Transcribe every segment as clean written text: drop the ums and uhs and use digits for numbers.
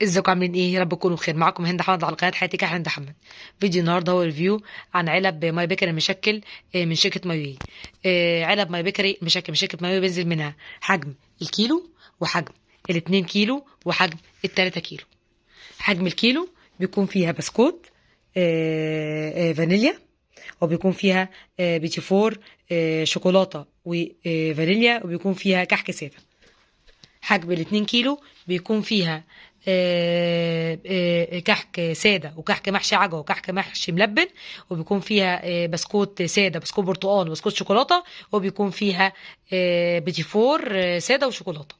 ازيكم عاملين ايه؟ يا رب تكونوا بخير. معاكم هند حمد على قناة حياتك احلى هند حمد. فيديو النهارده هو review عن علب My Bakery المشكل من شركة My Way. علب My Bakery مشكل من شركة My Way بينزل منها حجم الكيلو وحجم ال2 كيلو وحجم ال3 كيلو. حجم الكيلو بيكون فيها بسكوت فانيليا، وبيكون فيها بيتي فور شوكولاتة وفانيليا، وبيكون فيها كحك ساده. حجم ال2 كيلو بيكون فيها كحك ساده وكحك محشي عجوه وكحك محشي ملبن، وبيكون فيها بسكوت ساده، بسكوت برتقال وبسكوت شوكولاتة، وبيكون فيها بيتي فور ساده وشوكولاته.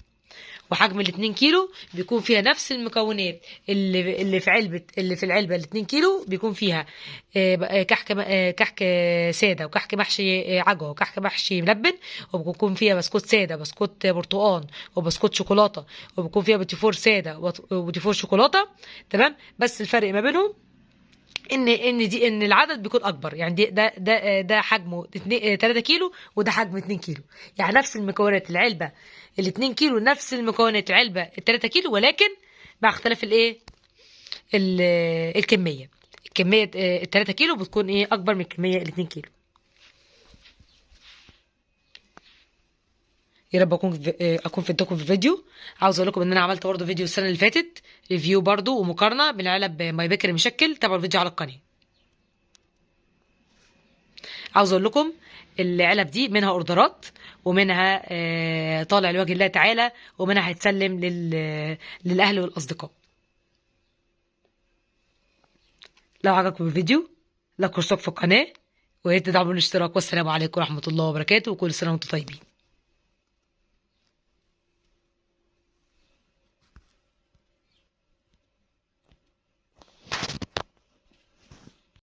وحجم ال2 كيلو بيكون فيها نفس المكونات اللي في علبة، اللي في العلبة ال2 كيلو بيكون فيها كحك ساده وكحك محشي عجوه وكحك محشي ملبن، وبيكون فيها بسكوت ساده، بسكوت برتقال وبسكوت شوكولاتة، وبيكون فيها بيتي فور ساده وبيتي فور شوكولاتة. تمام؟ بس الفرق ما بينهم ان دي ان العدد بيكون اكبر، يعني دي ده ده ده حجمه 3 كيلو وده حجم 2 كيلو، يعني نفس المكونات العلبة ال2 كيلو نفس المكونات العلبة ال3 كيلو، ولكن مع اختلاف الايه الكمية. الكمية ال3 كيلو بتكون ايه اكبر من الكمية ال2 كيلو. يا رب اكون فدتكم في الفيديو. عاوز اقول لكم ان انا عملت برضه فيديو السنة اللي فاتت review برضه ومقارنة بين علب My Bakery مشكل، تابعوا الفيديو على القناة. عاوز اقول لكم العلب دي منها اوردرات، ومنها طالع لوجه الله تعالى، ومنها هيتسلم للاهل والاصدقاء. لو عجبكم الفيديو like واشتراك في القناة، ويا ريت تدعموا الاشتراك. والسلام عليكم ورحمة الله وبركاته، وكل سنة وانتم طيبين.